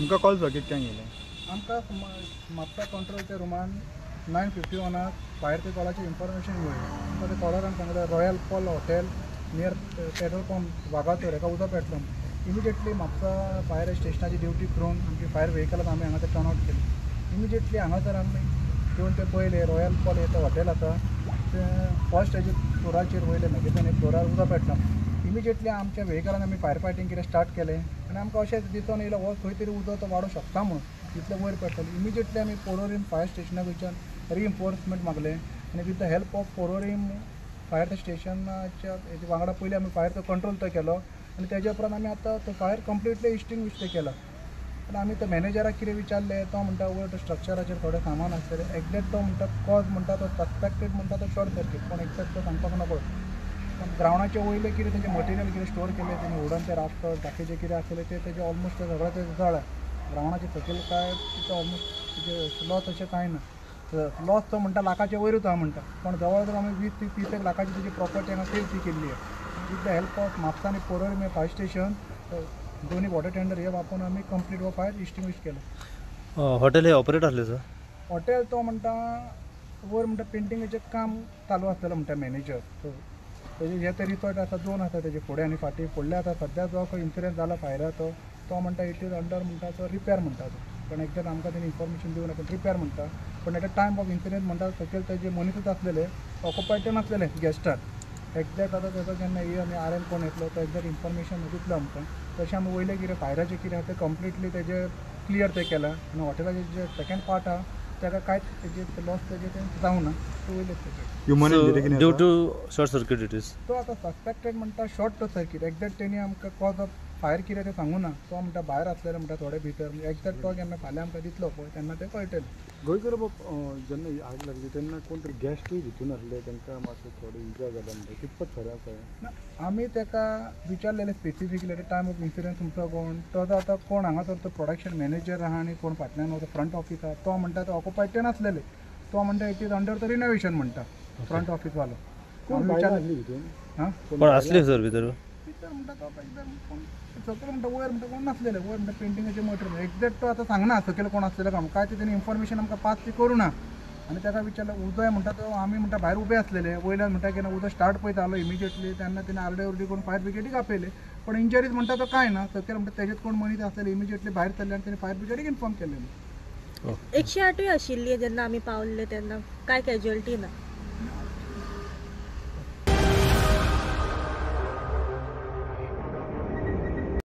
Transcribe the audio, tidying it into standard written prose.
तुमकां कॉल जालो कितक्यांक येयलें? आमकां म्हापसा कंट्रोलच्या रुमान 9:51 फायर ते कॉलाची इन्फॉर्मेशन मेळ्ळी. आमकां ते कॉलरान सांगलें Royal Pearl hotel near petrol pump Vagator हेका उदक पेटलो. इमिजिएटली म्हापसा फायर स्टेशनाची ड्युटी करून आमची फायर व्हेकलान आमी हांगासर टर्न आवट केली. इमिजिएटली हांगासर आमी येवन ते पळयलें रॉयल पॉल हे तें हॉटेल आसा तें फर्स्ट हेजे फ्लोराचेर वयलें मॅगझीन फ्लोरार उदक पेटलां. इमिजिएटली आमच्या व्हेकलान आमी फायर फायटींग कितें स्टार्ट केलें आनी आमकां अशें दिसून येयलें हो खंय तरी उदक तो वाडोवंक शकता म्हणून इतलें वयर पेटलें. इमिजिएटली आमी पोरोरीम फायर स्टेशना कडच्यान रिइन्फोर्समेंट मागलें आनी with the help of Porvorim fire स्टेशनाच्या हेच्या वांगडा पयलीं आमी फायर तो कंट्रोल तो केलो आनी तेज्या उपरांत आमी आतां तो फायर कंप्लिटली एक्सटिंग्विश ते केला. पण आमी त्या मॅनेजराक कितें विचारलें तो म्हणटा वयर तो स्ट्रक्चराचेर थोडें सामान आसतलें. एग्जॅक्ट तो म्हणटा कॉज म्हणटा तो सस्पेक्टेड म्हणटा तो शॉर्ट सर्कीट, पूण एग्जॅक्ट तो सांगपाक नकळो. पण ग्रावंडाचे वयलें कितें तेजें मटेरियल कितें स्टोर केलें तेणी वुडन ते राफ्टर बाकीचें कितें आसलें तें तेजें ऑलमोस्ट सगळें तें जळ्ळें. ग्रावंडाचे सकयल काय तितू ऑलमोस्ट तेजें लॉस अशें कांय ना. लॉस तो म्हणटा लाखाचे वयरूच आहा म्हणटा, पण जवळ जवळ आमी 20 ते 30 लाखाची तेजी प्रॉपर्टी हांगा सेल ती केल्ली आहा. With the help of Mapusa आनी पोरोरीम फायर स्टेशन दोन्ही वॉटर टेंडर हे वापरून आमी कंप्लीट हो फायर एक्सटिंग्विश केलो. हॉटेल हे ऑपरेट आसलें सर? हॉटेल तो म्हणटा वयर म्हणटा पेंटिंगाचें काम चालू आसलेलें म्हणटा मॅनेजर. सो तेजे हे ते रिसॉर्ट आसा दोन आसा तेजे फुडें आनी फाटीं. फुडले आतां सद्या जो खंय इन्सिडंट जाला फायराचो तो म्हणटा it is under म्हणटा तो रिपेर म्हणटा तो, पण एक्झॅक्ट आमकां तेणी इन्फॉर्मेशन दिवना पूण रिपेर म्हणटा. पण at a time of incident म्हणटा सकयल तेजे मनीसूच आसलेले ऑक्युपायड नासलेले गेस्टार. एक्झॅक्ट आतां तेजो केन्ना ए आनी आर एल कोण येतलो तो एक्झॅक्ट इन्फॉर्मेशन दितलो आमकां. तशें आमी वयलें कितें फायराचें कितें आहा तें कंप्लिटली तेजें क्लियर तें केलां आनी हॉटेलाचें जें सेकेंड पार्ट आहा ताका कांयच तेजें लॉस तेजें तें जावना तो वयलें तेजें. ह्युमन इंजरी कितें due to short circuit it is? तो आतां सस्पेक्टेड म्हणटा शॉर्ट सर्कीट. एक्झॅक्ट तेणी आमकां कॉज ऑफ फायर कितें तें सांगू ना. तो म्हणटा भायर आसलेलो म्हणटा थोडे भितर. एक्झॅक्ट तो केन्ना फाल्यां आमकां दितलो पळय तेन्ना तें कळटलें. गोंयकर बाब, जेन्ना ही आग लागली तेन्ना कोण तरी गॅस्टूय भितून आसले तांकां मातशें थोडे इजा जाल्या म्हणटा, कितपत खरें आसा हें? ना, आमी ताका विचारलेलें specifically at time of incident तुमचो कोण तो आतां कोण हांगासर तो प्रोडक्शन मॅनेजर आहा आनी कोण फाटल्यान तो फ्रंट ऑफीस आहा तो म्हणटा तो ऑक्युपायड ते नासलेले. तो म्हणटा it is under the renovation म्हणटा फ्रंट ऑफिसवालो. कोण बायलां आसली भितून? हां, कोण आसले सर भितर? भितर म्हणटा तो एकदम कोण सकयल म्हणटा वयर म्हणटा कोण नासलेले. वयर म्हणटा पेंटिंगाचे मटेरियल एक्झॅक्ट तो आतां सांगना सकयल कोण आसलेले काम काय ते तेणी इन्फॉर्मेशन आमकां पास ती करूं ना. आनी ताका विचारलें उदय म्हणटा तो आमी म्हणटा भायर उबे आसलेले वयल्यान म्हणटा की उदक स्टार्ट पळय जालो इमिजिएटली तेन्ना तेणी आरडे उरडी करून फायर ब्रिगेडीक आपयले. पण इंजरीज म्हणटा तो कांय ना. सकयल म्हणटा तेजेच कोण मनीस आसलेले इमिजिएटली भायर सरले आनी तेणी फायर ब्रिगेडीक इन्फॉर्म केलें. 108 आशिल्ली जेन्ना आमी पावल्ले तेन्ना काय कॅज्युअलिटी ना.